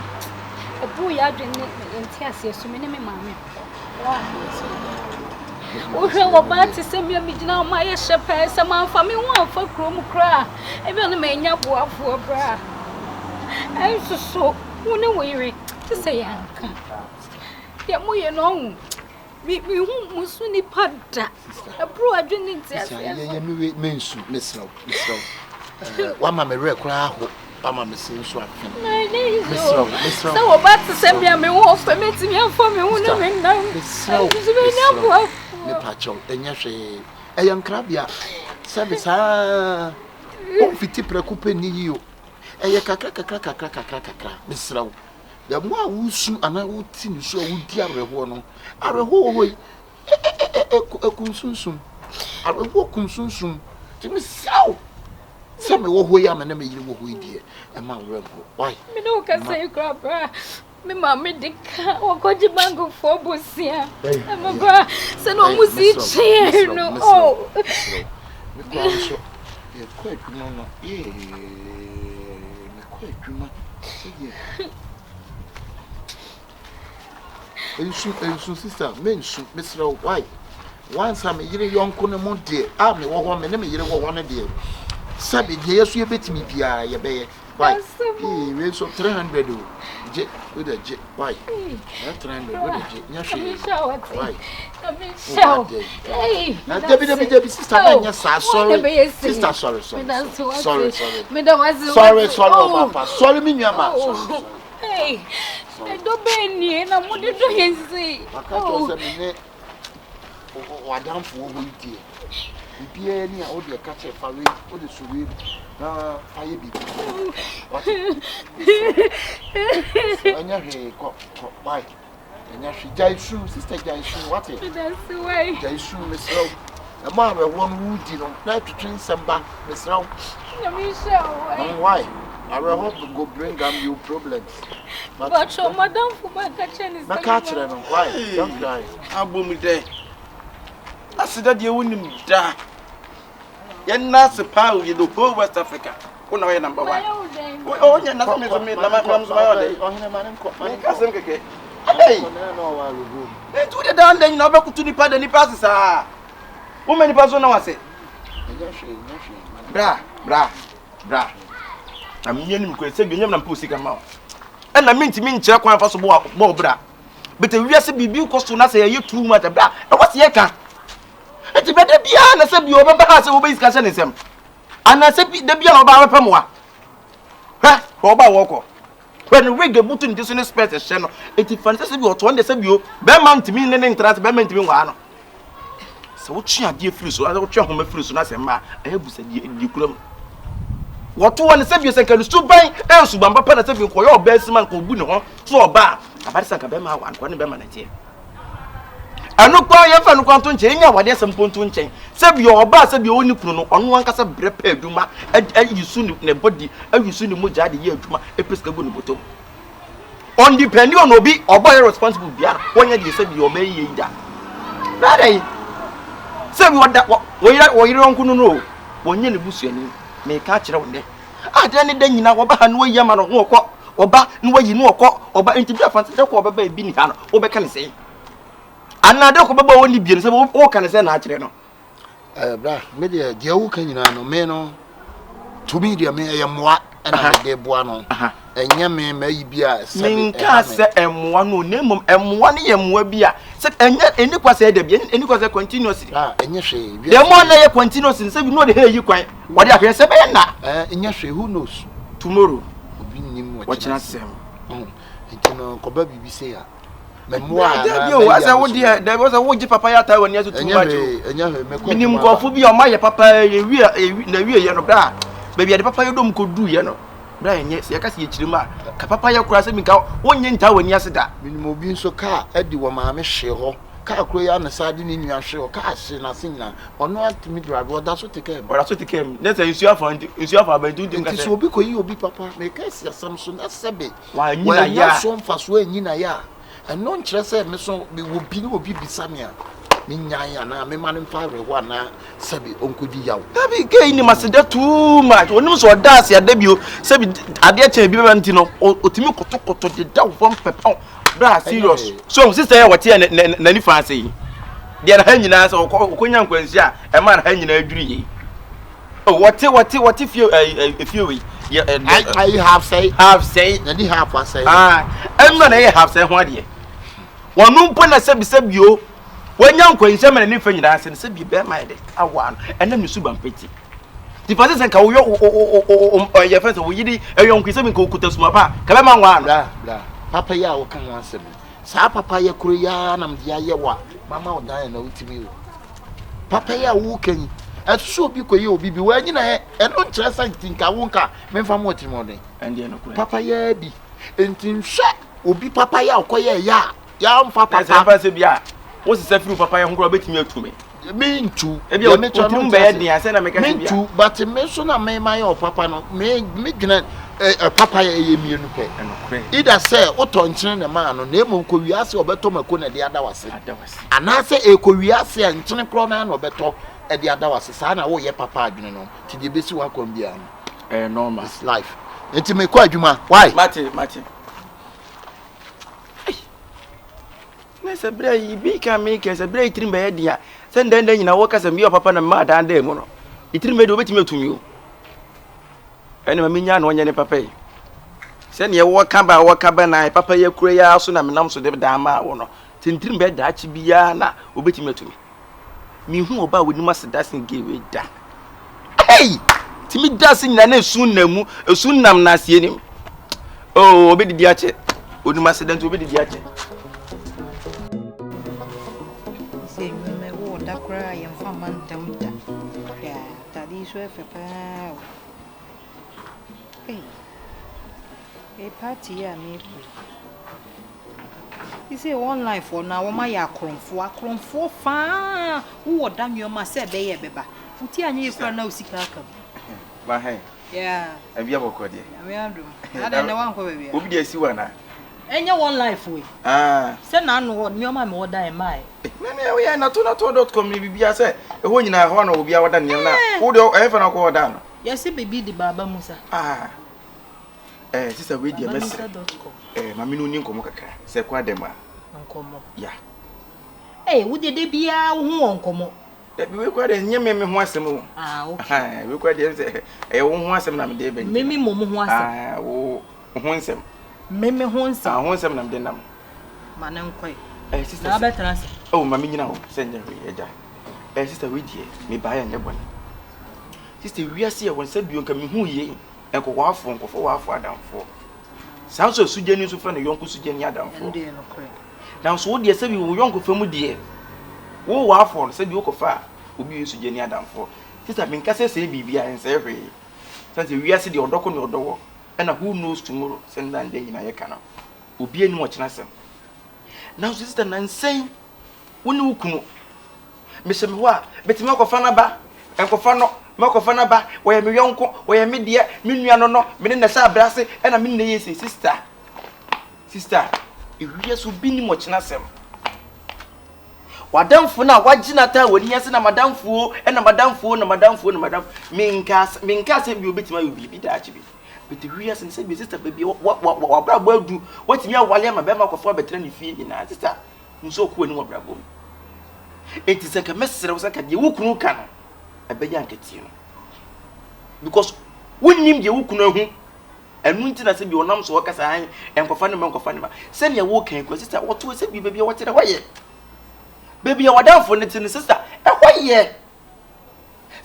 Ɛboro yɛ adwene ne yɛn nteaseɛ so, me ne me maame. Bra, wohwɛ ɔbaa te sɛ me a megyina hɔ ma ayɛ hyɛ pɛɛ sɛ mamfa me ho amfa kurom koraa a, ebia na manya boafoɔ bra. Ɛnso so, wo ne wo yere te sɛ yɛanka. Deɛ moyɛ no, ɔhu. Me me hu mo so nipa da. Ɛboro adwene ne nteaseɛ so. Yɛ yɛ me we me nsu mesrɛ wo mesrɛ wo. Eh, wama me werɛ koraa ho wama me se nso afe. Mesrɛ wo mesrɛ wo. Sɛ wɔba te sɛ me a me ho ɔfɛ mɛtumi afa me ho ne me nam. Mesrɛ wo mesrɛ wo. Mepa kyɛw ɛnyɛ hwee. Ɛyɛ nkrabea sɛbe saa ɔmfiti prɛko pɛ nni yio. Ɛyɛ kakra kakra kakra kakra kakra mesrɛ wo. The more a wosu anaa wote nusu a wodi awerɛhoɔ no, awerɛhoɔ wɔ hɔ yi, ɛkum sunsum. Awerɛhoɔ kum sunsum. Nti mesrɛ wo sɛ mewɔ hɔ yi a me ne me yere wɔ hɔ yi deɛ, ɛma wo werɛ nho. Why? Me ne wo kasa yi koraa bra me maame de ka wɔkɔgye bankfoɔ bosea ɛma bra sɛ na ɔmo si kyeɛ no o. Me koraa nso yɛkɔ adwuma no yee. Kɔ adwuma sɛdeɛ nsu nsu sista mensu mesrɛ wo why wansa me yere yɔnko no mu deɛ a mewɔ hɔ me ne me yere wɔ hɔ no deɛ sɛbe deɛ yɛso yɛbɛtumi biara yɛbɛyɛ why ee wei nso 300 o gye wode gye why ɛ 300 wode gye nyɛ hwee why Dabi dabi dabi sister bɛ nyɛ saa sorry sister sorry sorry sorry sorry sorry sorry ɔba pa sorry mi nua ma sorry sorry. Ɛdɔ bɛɛ nie na mo de dɔ yɛn sei. Maka kyerɛ sɛ me ne w'adamfo wɔ hɔ yi deɛ biribiara ni a wode ɛka kyerɛ fa wei wode so wei na fa yɛ biribi wate ɛnyɛ hwee kɔ kɔ bye. Ɛnyɛ hwee. Gyae su, sister gyae su, wate? Gyae su, mesrɛ wo. Ɛma awerɛhoɔ no wodi no na ɛtwetwe nsɛm ba, mesrɛ wo. Mm, why? Awerɛhoɔ go bring am you problems. But madamfo ba ka kyerɛ ne sɛ. Mɛka akyerɛ no, why? Don't cry. Abɔ mu dɛ. Aseda deɛ wonim da. Yɛn nan ase paa o, yɛ the whole West Africa. Wo na ɔyɛ number one. O nyɛ na mi so mi na ma mi so ma yɛ ɔdɛ. Mi ka asɛm kɛkɛ. Hey! Nti wo de dan dan nyina wobɛkoto nipa da nipa ase saa. Wo ma nipa so na wase. Bra, bra, bra. Na mi nyɛ nim kura sɛ bi nyɛ na mpe sika ma wo. Ɛna mi ntumi nkyerɛ kwan fa so bɔ bɔ bra. Bete wiase biribi kɔ so na sɛ yɛyɛ too much bra. Ɛwɔ sɛ yɛka. Enti bɛ da biara na sɛ bi ɔbɛba ha sɛ wobɛyi sika hyɛ ne nsam. Anaasɛ bi da biara na ɔba abɛpɛ mmoa. Hwɛ, hwɛ ɔba a wɔkɔ. Hwɛ ne wig ebutu ne ti so ne spɛs ɛhyɛ no. Enti fa ne sɛ sɛ bi ɔtoɔ ne sɛ bi o, bɛrima ntumi ne ne ntra ase, bɛrima ntumi nwaa no. Sɛ wotwe adeɛ firi so, anaasɛ wotwe ahoma firi so na sɛ mmaa, ɛyɛ bu sɛ deɛ deɛ kura mu. Wɔto hɔ ne sɛ bi sɛ nka ne suban ɛyɛ suban papa na sɛ bi nkɔyɛ ɔbaa sima nka obu ne ho so ɔbaa, abade sɛ nka bɛrima awa nka ɔne bɛrima na ɛteɛ. Ɛno koraa yɛmfa no koraa nto nkyɛn, yɛnyɛ awadeɛ asɛm mpo nto nkyɛn. Sɛbi ɔbaa sɛbi ɔnni kunu no, ɔno ankasa brɛ pɛ adwuma, ayi so ne body, ayi so ne mogya de yɛ adwuma, pɛ sika gu ne bɔtɔ mu. Ɔndepɛndi on obi, ɔbaa yɛ responsible biara, wɔnyɛ deɛ sɛbi ɔbaa yi yɛ yi da. Na adɛn? Sɛbi ɔda, wɔyere wɔyere ɔnko no no o, wɔnyɛ ne busuani. Meka akyerɛ wo nnɛ. Adeɛ ne da nyinaa wɔba ha na wɔyi ama no na wɔkɔ, ɔba na wɔyi na wɔkɔ, ɔba nti bi afa sɛ kɔ ɔbɛba ebi ni ha no, wobɛka ne sɛn? Anaa dɛ kɔ bɛba wɔnni bie no sɛ woka ne sɛn na akyerɛ no? Eh, bra, me deɛ deɛ woka nyinaa no me no to me deɛ me ɛyɛ mmoa ɛna mede boa no ɛnyɛ me mayi bi a sɛbe menka sɛ ɛmmoa no na mmom ɛmmoa no yɛ mmoa bi a sɛ ɛnyɛ ɛni kwa sɛ ɛda bi ɛni kwa sɛ continuously ah ɛnyɛ hwee deɛ mmoa no yɛ continuously sɛ bi na ɔde ha yi kwan wɔde ahwɛ sɛ bɛyɛ na ɛnyɛ hwee who knows tomorrow obi nim wɔkyena sɛm nti no kɔba biribi sɛ a mmoa a dabi o asɛ wo deɛ dabi sɛ wogye papa yɛ ataa w'ani ase too much o menim nkurɔfo bi a ɔma yɛ papa yɛwie na wie yɛ no berɛ a baabi yɛde papa yɛ dɔm kɔduu yɛ no berɛ a ɛnyɛ sɛ yɛka sɛ yɛkyiri mu a ka papa yɛ koraa sɛ minka wonyɛ ntaa w'ani ase da. Menim obi nso kaa adi wɔ maame hwee hɔ kaa koro yi a na saa de ne nua hwee hɔ kaa hye n'ase nyinaa ɔno atumi drive ɔda so te kaa mu. Ɔda so te kaa mu ne sɛ nsuo afa nti nsuo afa aba nti ntumi ka sɛ. Nti sɛ obi kɔyi obi papa meka asi asɛm so na sɛbe Wannyina yɛ a. so mfasoɔ annyina yɛ a, ɛno nkyerɛ sɛ me so mewɔ bi ne obi bisa me a, menyae anaa mema no mfa awerɛhoɔ anaa sɛbe ɔnkɔdi yaw. Dabi, gay nim aseda too much. Onim sɛ ɔda ase ada bio, sɛbi adeɛ kyɛn bi bɛba nti no, otumi kotokoto deda wo fam pɛpɛw. Bra serious. So sister yɛ wɔte yɛ n'ani fa ase yi. Deɛ na ha nyinaa sɛ ɔkɔ ɔkɔnya nkwanhyia a ɛma na ha nyinaa dwiri yei. Oh, wɔte wɔte wɔte fie ɛɛ eh, fie wei. Yɛ ɛ ɛ. Ayi half sɛyi. Half sɛyi. Yɛde half asɛyi. Ah, ɛnna na ɛyɛ half sɛyi ho adeɛ. Wɔn mpo na sɛbi sɛbi o, wɔnya nkwanhyia ma n'ani fɛ nyinaa sɛ sɛbi bɛrima yɛ de awa no ɛnam ne suban pɛti. Ti fa sɛ nka woyɔ o o o o ɛyɛ fɛ sɛ woyiri ɛyɔ nkwi sɛbi nka okuta suma pa ka bɛma nwa ano. Bra bra papa yi a wɔka ho asɛm yi saa papa yɛ koro yi ara na mede ayɛ wo a mama wo dan na wotumi o. Papa yi a woreka yi, ɛso sɛ obi kɔyɛ obi bi, wanyina ɛ, ɛno nkyerɛ sɛ nti nka wo nka memfa mo atirimuɔden. Papa yi ara bi. Nti nhwɛ obi papa yi a ɔkɔyɛ ɛyɛ a, yɛamfa papa. Sɛ ɛmfa sɛ bi a, wosesa firi papa yɛ ho koraa wobɛtumi atu me. Mentu. Ebi a wotirim bɛyɛ den asɛ na meka sɛ bi a. Mentu, but me nso na me ma yɛ ɔpapa no, me me dwene ɛ papa yɛ ɛyɛ mmienu pɛ. Either sɛ wotɔ nkyene na maa no, na mmom kɔ wiase ɔbɛtɔ mako na ɛde ada wase. Anaasɛ ɛrekɔwie ase a, nkyene korɔ no ara na ɔbɛtɔ de ada wo ase. Saa na woyɛ papa adwene no. Nti deɛ ɛbɛsi w'akwan biara no. Ɛyɛ normal. It's life. Nti mekɔ adwuma. Why? Mate, mate. Ei. Na sɛ berɛ yi bi ka me kɛ sɛ berɛ yi tirim bɛyɛ den a sɛ ndɛndɛn nyinaa wɔka sɛ meyɛ papa na mmaa dan dan mu no. Tirim bɛyɛ den wobɛtumi atumi o. Ɛne ma menya na ɔnyɛ ne papa yi. Sɛdeɛ wɔka ba wɔka ba na papa yi akura yi ara so na menam so de dan maa wo no. Tintirim bɛyɛ daakye biara na obetumi atu me. Minhu ɔbaa a onim aseda sen gay wei da. Hey! Tumi da ase nyinaa na esu nam mu, esu nam na aseɛ nim. Oh, obedidi akyɛ. Onim aseda nti obedidi akyɛ. Sɛ nnwuma ɛwɔ ɔda koraa yɛmfa mma ntam da. Hwɛ a, atade yi so ɛfɛ paa o. Ei, ee party yi a merekɔ yi. Sisei online foɔ no a wɔn ayɛ akorɔmfoɔ akorɔmfoɔ faa wowɔ da nneɛma sɛ ɛbɛyɛ ɛbɛba wo ti anyɛ yie koraa na wo sika aka mu. Mahan. Yeah. Ɛbi abɔkɔ deɛ. Nyame adom. Adɛn na wankɔ baabi a. Obi deɛ asi wo anaa? Ɛnyɛ online foɔ yi. Ah. Sɛ n'ano hɔ nneɛma a mewɔ da ɛmmaeɛ. Na nea woyɛ natonato dot com ne biribiara sɛ ɛhɔ nyinaa hɔ na obiara wɔda nneɛma na wo deɛ ɛyɛ fɛ na wokɔ hɔ da no. Yɛse biribi de baaba musa. Ah. Eh, sisa wei deɛ mɛsrɛ. Eh, maame no ni nkɔmmɔ kakra. Sɛ kɔ adɛm a. Nkɔmmɔ. Ya. Eh, wo deɛ da biara wo ho wɔ nkɔmmɔ. Dabi wei kɔ deɛ nyɛ me me ho asɛm o. Ah, okay. Wei kɔ deɛ sɛ ɛyɛ wo ho asɛm na mede bɛ. Me me mmom ho asɛm. Ah, wo ho nsɛm. Me me ho nsɛm. Ah, ho nsɛm na mede nam. Ma ne nkɔe. Eh, sister. Na abɛtena ase. Oh, ma me nyina hɔ sɛ nyɛ hwee agya. Eh, sister wei deɛ me baa yɛ nyɛ bɔne. Sister wiase yɛ wɔn sɛ bio nka mehu yie. Nkɔkɔafoɔ, nkɔfɔwaafoɔ adamfoɔ. Saa nso asugyani nso frɛ ne yɔnko sugyani adamfoɔ. Nanso wo deɛ sɛbi wo yɔnko fa mu deɛ, wo waafoɔ no sɛbi wokɔfa a obi yɛ sugyani adamfoɔ. Sista menka sɛ sɛɛ biribi a ɛnsɛe hwee. Sane sɛ wiase deɛ ɔdɔ ko ne ɔdɔ wɔ. Ɛna who knows tomorrow sɛ nna ndɛ nyinaa yɛka no. Obi anim ɔkyena asɛm. Nanso sista nansa yi. Wo ne wo kunu. Mehyɛ me hɔ a, metumi akɔfa no aba, nkɔfa no, mɛkɔfa no aba, wɔyɛ me yɔnko, wɔyɛ me deɛ, me nua no no, me ne na hyɛ abrɛ ase, ɛna me ne na yɛ sei. Sister, sister, ewiase obi nim ɔkyena asɛm. W'adamfo no a wagye no ataa w'ani ase na madamfo o, ɛna madamfo o, na madamfo o, na madamfo. Menka menka sɛ bi obetumi ayɛ biribi daakye bi. But wiase no sɛ bi sister baabi w'abrabɔ adu, watumi awale ama bɛrima akɔfo abɛtena ne fie nyinaa. Sister, nso ɔkɔ anim abrabɔ mu. Enti sɛ nka mɛsrɛ wo sɛ nka deɛ wo kunu ka no, ɛbɛyɛ anka tie no. Because wonnim deɛ wo kunu ahu. Ɛno nti na sɛ bi ɔnam so ɔkasa an nkɔfa ne ma nkɔfa ne ma. Sɛnea woka yi kura sista wɔto sɛ bi baabi a wɔte na hɔ yɛ. Baabi a wɔdamfo no te no sista ɛhɔ yɛ.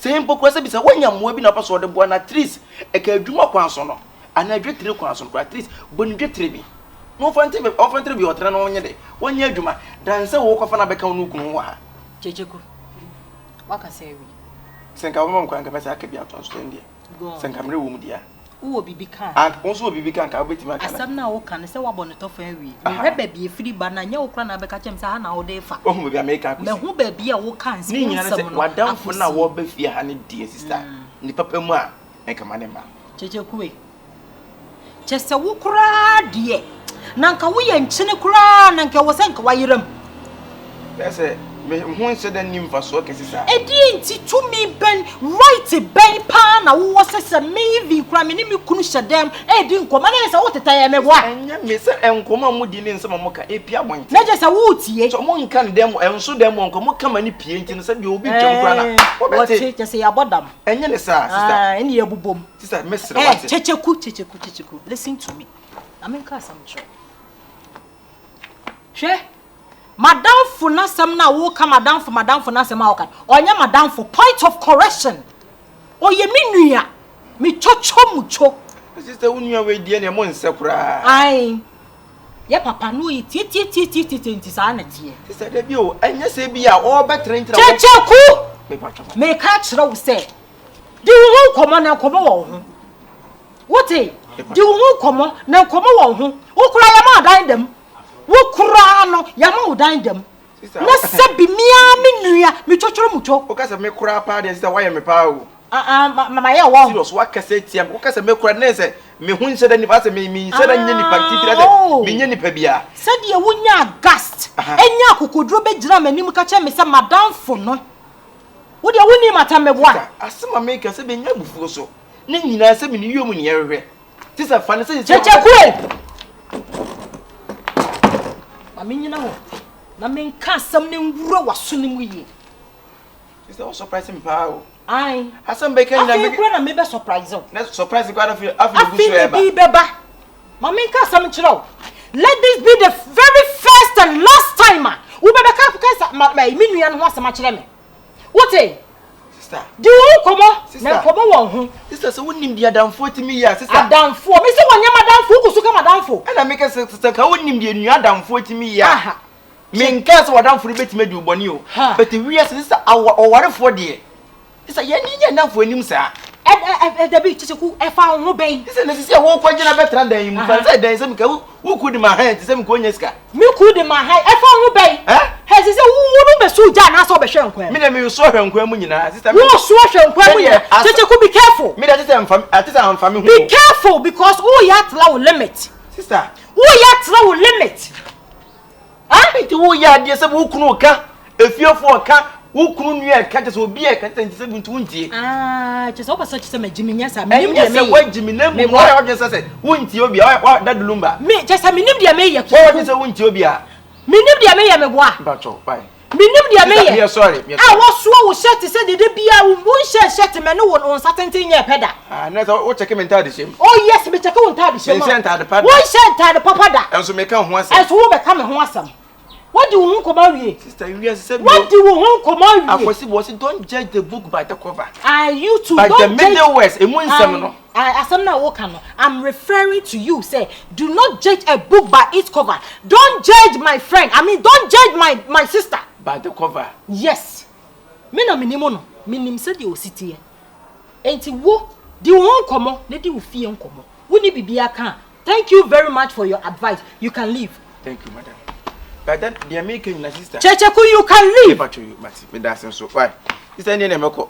Sɛ mpo kura sɛ bi sɛ woanya mmoa bi na wopɛ sɛ ɔde boa no at least ɛka adwuma kwan so no anaa dwetire kwan so no kora at least bɔ ne dwetire bi na ɔmfa ntere baabi ɔmfa ntere bi ɔtena na ɔnyɛ dɛ wɔnyɛ adwuma dan sɛ wokɔfa no abɛka wo ne wo kunu ho wɔ ha. Kyekyeku, wakasa awie. Sɛ nka wobɛma me kwan nka mɛsɛ aka bi atoa so sɛ ndeɛ. Sɛ nka mmerɛ wɔ mu deɛ a. Wowɔ biribi ka a. Wo nso wɔ biribi ka nka wobɛtumi aka. Asɛm no a woka no sɛ woabɔ no tɔfa awie. Mehwɛ baabi ɛfiri ba no a, nyɛ wo koraa na wobɛka kyerɛ me sɛ ha na wode refa. Woahu baabi a mereka akɔsi. Mahu baabi a woka nsɛm Ne nyinaa ne sɛ no w'adamfo no a akɔsi. wɔreba fie ha no deɛ sista, ne papa mu a, nka ma ne mma. Kyekye Kyɛ sɛ wo koraa deɛ, na nka woyɛ nkyene koraa na nka ɛwɔ sɛ nka wayera mu. Bɛyɛ sɛ me ho nhyɛ da nni mfasoɔ kɛse saa. Ɛdeɛn nti, tumi bɛn, right bɛn paa na wowɔ sɛ sɛ me even koraa me ne me kunu hyɛ dɛm redi nkɔmmɔ na ɛyɛ sɛ wotetɛ yɛn meboa? Ɛnyɛ me sɛ nkɔmmɔ a modi ne nsɛm a moka ɛpue abɔnten. Na kyerɛ sɛ woretie. Sɛ monka no dɛm ɛnso dɛm wɔ nkɔmmɔ ka ma no pue nti no sɛ deɛ obi twam koraa na wɔbɛte. Wɔte, kyerɛ sɛ yɛabɔ dam. Ɛnyɛ ne saa, sister. Ɛne yɛbobom. Sister, mesrɛ Eh, wate. Kyekyeku, Kyekyeku, Kyekyeku, listen to me. Na menka asɛm nkyerɛ wo. Hwɛ, madamfo n'asɛm no a woka madamfo madamfo n'asɛm a woka no, ɔnyɛ madamfo. Point of correction. Ɔyɛ me nua. Me twotwo mu two. Sister, wo nua wei deɛ nea mo nsɛ koraa. Ae. Yɛ papa no ɔyɛ tiatiatiatiatia nti saa na teɛ. Sister, dabi o, ɛnyɛ sɛ bi a ɔrebɛtena ntina. Kyekyeku! Mepatwa. Meka kyerɛ wo sɛ, Di wo ho nkɔmmɔ na nkɔmmɔ wɔ wo ho. Wote? Di wo ho nkɔmmɔ na nkɔmmɔ wɔ wo ho. Wo koraa yɛma wo dan dam. Wo koraa no yɛma wo dan dam. Na sɛ bi me ara me nua me twotworo mu two. Woka sɛ me koraa paa deɛ sɛ woayɛ me paa o. Ah ah ma ma yɛ wɔ. Serious wakasa atia me. Woka sɛ me koraa ne sɛ me ho nhyɛ da nipa asɛ me me nhyɛ da nyɛ nipa titiri asɛ me nyɛ nipa bia. Sɛdeɛ wonyaa gust nya akokoduro bɛgyinaa m'anim ka kyerɛ me sɛ madamfo no. Wo deɛ wonni m'atɛm meboa. Sista, asɛm a meka sɛ menya abufuo so ne nyinaa sɛ mene wiem ne yɛhwehwɛ. Te sɛ fa no sɛ sɛ. Kyekye Ma menyina hɔ na menka asɛm no nwura w'aso no mu yie. Sista, wo surprise me paa o. Ae. Asɛm bɛka nyinaa. Afei kura na mebɛ surprise wo. Na surprise kura na afei afei na gu so ɛba. Afei na bi bɛba. Ma menka asɛm nkyerɛ wo. Let this be the very first and last time a wobɛbɛka kasa ma me nua no ho asɛm akyerɛ me. Wote? Sister. Di wo nkɔmɔ. Na nkɔmɔ wɔ ho. Sister, sɛ wonim deɛ adamfoɔ tumi yɛ a, sister. Adamfoɔ? Me sɛ wɔnyɛ m'adamfo, wogu so ka m'adamfo. Ɛna meka sɛ, sister, ka wonim deɛ nua adamfoɔ tumi yɛ a. Menkaa sɛ w'adamfo no bɛtumi adi wo bɔne o. But wiase, sister, ɔwarefoɔ deɛ, Sɛ yɛn ani nyɛ nnamfo anim saa. Ɛ ɛ ɛ dabi Kyekyeku ɛfa wo ho bɛn. Sɛ na sisi a wɔkɔ gyina bɛtena dan yi mu fa sɛ dan sɛ meka wo ku de ma han te sɛ meka onya sika. Me ku de ma han ɛfa wo ho bɛn. Ɛ hɛ sisi wo wo no bɛsu gya anaasɛ ɔbɛhwɛ nkwan mu. Me na me so ahwɛ nkwan mu nyinaa sista. Wo so ahwɛ nkwan mu nyinaa Kyekyeku be careful. Me de te sɛ nfa ate sɛ anfa me ho. Be careful because wo yɛ atra wo limit. Sista. Wo yɛ atra wo limit. Ah! Nti woyɛ adeɛ sɛ wo kunu ka, efiefoɔ ka, wo kunu nua ɛka kyɛ sɛ obi ɛka kyɛ nti sɛ nti wontie. Ah, kyɛ sɛ wopɛ sɛ kyɛ sɛ magyi me nyɛ saa. Menim deɛ meyɛ. Ɛnyɛ sɛ woagyi me na mmom woayɛ w'adwene sɛ sɛ wontie obi a wa dadu lumba. Me kyɛ sɛ menim deɛ meyɛ. Woayɛ w'adwene sɛ wontie obi a. Menim deɛ meyɛ meboa. Mpakyɛw, bye. Menim deɛ meyɛ. Meyɛ sorry, meyɛ sorry. A wɔsoa wo shirt sɛ dede bia wo nhyɛ shirt mɛ ne wo nsa tenten nyɛ pɛ da. Ah, na sɛ wo kyɛke me ntaade hyɛ mu. Oh yes, me kyɛke wo ntaade hyɛ mu. Menhyɛ ntaade pa da. Wonhyɛ ntaade papa da. Ɛnso meka ho asɛm. Ɛnso wo bɛka me ho asɛm. Wadi wo ho nkɔmɔ awie. Sister, wiase sɛ bi. Wadi wo ho nkɔmɔ awie. Akwasi bɔ ɔsi don't judge the book by the cover. Ah, you too. By don't the middle words, emu nsɛm no. Ah, asɛm na woka no, I'm referring to you sɛ do not judge a book by its cover. Don't judge my friend, I mean don't judge my my sister. By the cover. Yes. Me na menim no, menim sɛdeɛ ɔsi teɛ. Enti wo, di wo ho nkɔmmɔ na di wo fie nkɔmmɔ. Wonni biribiara ka a, thank you very much for your advice, you can leave. Thank you, madam. But then deɛ meka nyina sister. Kyekyeku you can leave. Mepa kyɛw mate meda ase nso. Why? Sister ɛndeɛ na mɛkɔ.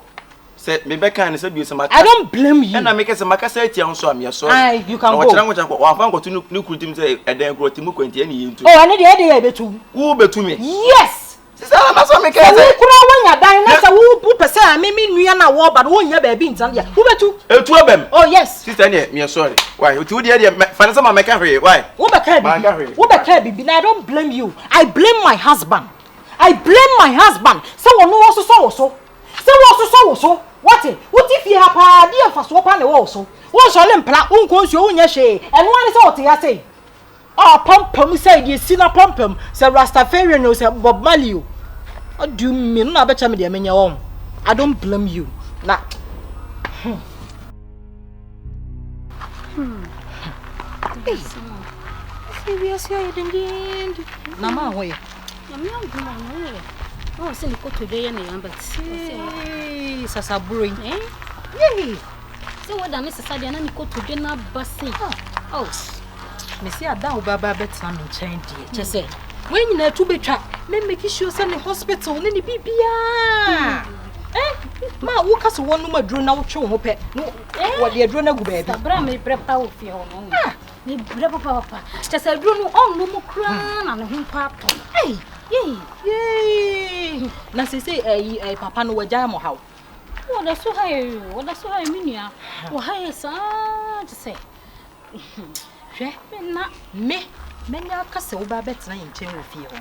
Sɛ mebɛka ne sɛ bio sɛ maka. I don't blame you. Ɛna meka sɛ makasa atia wo nso a meyɛ sorry. Aye, you can Na go. wɔkyerɛ nkokyɛ nkɔ wɔamfa nkɔto ne kunu tim sɛ ɛdɛn korɔ te mu kwanti ɛne yɛntu. Oh, ɛne deɛ ɛde yɛ ɛbɛtu. Wo bɛtu me. Yes. Sister na sɛ meka Sɛ sɛ. wo koraa woanya dan na sɛ wo wopɛ sɛ ame me nua no a wɔba no wonnya baabi ntena deɛ wobɛtu. Ɛtu abam. Oh yes. Sister ɛneɛ meyɛ sorry. Why? Nti wo deɛ deɛ fa ne sɛ ma mɛka hwee. Why? Wobɛka Manka bibi. hwee. Wobɛka bibi na I don't blame you. I blame my husband. I blame my husband sɛ wɔno wɔsosɔ wo so. Sɛ wɔsosɔ wo so. Wate? Wote fie ha paa deɛ mfasoɔ paa na ɛwɔ wo so. Wonsɔre mpra, wonkɔ nsuo, wonyɛ hwee. Ɛno ara ne sɛ wɔte ha sei. Ɔpampam sɛ deɛ si n'apampam sɛ Rastafarian o sɛ Bob Marley o. What do you mean? Na abɛkyɛ me deɛ menyɛ wɔn. I don't blame you. Na Hey. Sɛ wiase ayɛ dendenden. Na ma ho yɛ. Nyame adom a ne ho yɛ. Na ɔsɛ ne kotodwe yɛ ne yan but. Hey, sasaburo yi. Eh? Yay. Sɛ wɔda ne sesa deɛ na ne kotodwe no aba se. Oh. Mesi ada wo baba bɛtena me nkyɛn deɛ. Kyɛ sɛ wei nyinaa tu bɛtwa. Me make sure sɛ ne hospital ne ne biribiara. Eh? Ma wo ka sɛ wɔnom aduro na wotwe wo ho pɛ. No wɔde aduro no agu baabi. Bra me brɛ pa wɔ fie hɔ no. Ah. Me brɛ papa papa. Kyɛ sɛ aduro no ɔnnom koraa na ne ho mpo atɔ. Ei. Yei. Yee. Na sese ɛyi eh, papa no wagyae mo haw. Wɔda so ha yɛ o, wɔda so ha yɛ me nua. Wɔha yɛ saa te sɛ. Hwɛ, Me na me mɛnya aka sɛ wobɛ abɛtena yɛn nkyɛn wɔ fie hɔ no.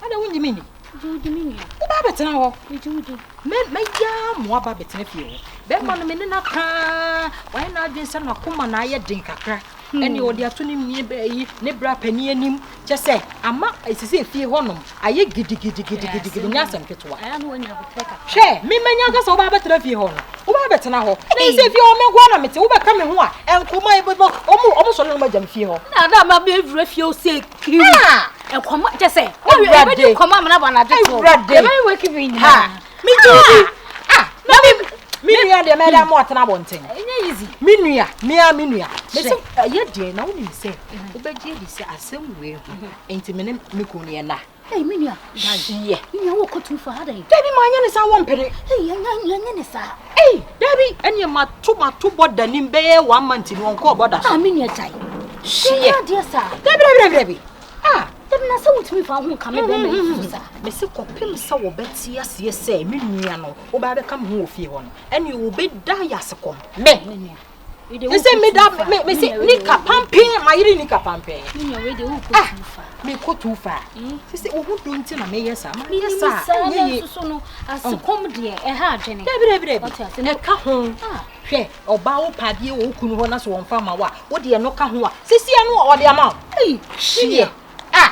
Ada wonyi me ni. gye wo di me nua. Wobɛ abɛtena hɔ. Megye wo di. Me mɛya mo aba abɛtena fie hɔ. Bɛrima no me ne no aka wayɛ n'adwene sɛ n'akoma na ayɛ den kakra. Ɛne ɔde ato ne nua bɛyi ne bra panin anim. Kyɛ sɛ ama ɛsisi efie hɔnom ayɛ gidigidigidigidi nyɛ asɛm ketewa. Ɛyɛ na wanya abotire kakra. Hwɛ, me mɛnya aka sɛ wobɛ abɛtena fie hɔ no. Wobɛ abɛtena hɔ. Na ɛsɛ fie hɔ me nko ara na mete. Wobɛka me ho a nkɔmɔ a ɛbɛbɔ ɔmo ɔmo sɔre na ɔmo agya me fie hɔ. Na ada ma bɛwura fie o sɛ kiri. Ah! Nkɔmɔ kyɛ sɛ. Awurade. Ɛbɛdi nkɔmɔ amena bɔ anadwo to. Awurade. Ɛbɛyɛ wake me nyinaa. Ha! Me gye wo di. Ah! Na me me nua deɛ mɛda mo atena abɔnten. Ɛnyɛ easy. Me nua, me a me nua. Me sɛ ɛyɛ deɛ na wonim sɛ wobɛgye adi sɛ asɛm wei ho nti me ne me kunu no yɛ na. Hey, me nua. Yɛ. Me nua wo kɔ too far adan. Dabi ma anyɛ ne saa wɔ mpene. Hey, ɛnyɛ ɛnyɛ ne saa. Ei, dabi ɛneɛ mato mato bɔda nim bɛyɛ one month ni wɔnkɔɔ bɔda so. Ah, me nua gyae. Hyeɛ. Ɛnyɛ adeɛ saa. Dabi dabi dabi dabi. Ah, Dabi na sɛ wontumi fa wo ho nka me bɛrima yi so saa. mese kɔpem sɛ wɔbɛte aseɛ sɛ me nua no wobɛa bɛka me ho wɔ fie hɔ no ɛne wɔbɛda yɛ ase kɔm me Me nua. sɛ meda me me se nika pampen mayere nika pampen. Me nua wei de wo kɔ Ah! too far. Mekɔ too far. Sɛ wo ho dɔ nti na meyɛ saa mayɛ Menim saa saa ɛnyɛ yie. nanso so no asekɔm deɛ ɛha adwene. Dabi dabi dabi. Ɔte ase na Ɛka ho. Ah. Hwɛ ɔbaa wo padeɛ wɔ wo kunu hɔ na sɛ wɔmfa ma wo a wode ɛno ka ho a sisi ano a ɔde ama wo. Ei, Hyeɛ. Ah!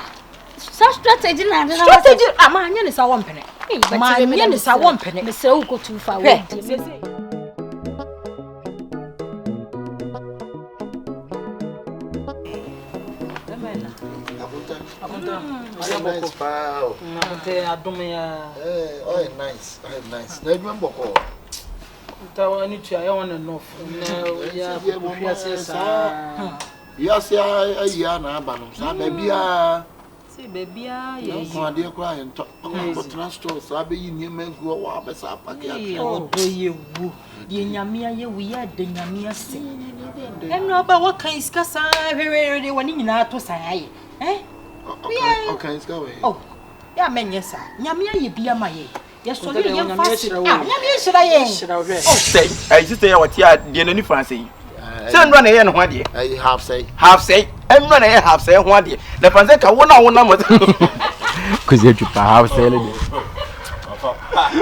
Saa strategy na ade na Strategy ah maanyɛ ne saa wɔmpene. Maanyɛ ne saa wɔmpene. Mesrɛ wo kɔ too far Hwɛ. wei deɛ. Akunta. Akunta. Ɔyɛ nice paa o. Akunta adom ya. Eh, ɔyɛ nice, ɔyɛ nice. Na adwuma bɔkɔ. Akunta wa ni tua yɛ on and off. Na ya kuku ase saa. Wiase ayi a na aba no saa baabi a. Sɛ baabi a yɛ yi. Nko adeɛ koraa yɛ ntɔ. Akɔtena store saa bɛyi nneɛma agu hɔ wɔ abɛsa apake atwɛn. Ɔdɔ yɛ wu. Deɛ nyame ayɛ wo yɛ ada nyame ase. Ɛno aba wɔkan sika saa hwehwehwɛ deɛ wɔne nyinaa to saa ayɛ. Eh? Ɔkan sika wɔ he? Oh, yɛ a mɛnyɛ saa. Nyame ayɛ bi ama yɛ. Yɛsɔre Ɔtɔ deɛ yɛmfa Nyame ase. ahyira wo. Ah, nyame ahyira yɛn. Hyira wo hwɛ. Sɛ ɛyi sister yɛ wɔte a deɛ n'ani fa ase yi. Sɛ nnura na ɛyɛ ne ho adeɛ. Ɛyi half sɛe. Half sɛe. Nnura na ɛyɛ half sɛe ho adeɛ. Na fa sɛ ka wo na wo nam. Kwesi atwi pa half sɛe ne deɛ.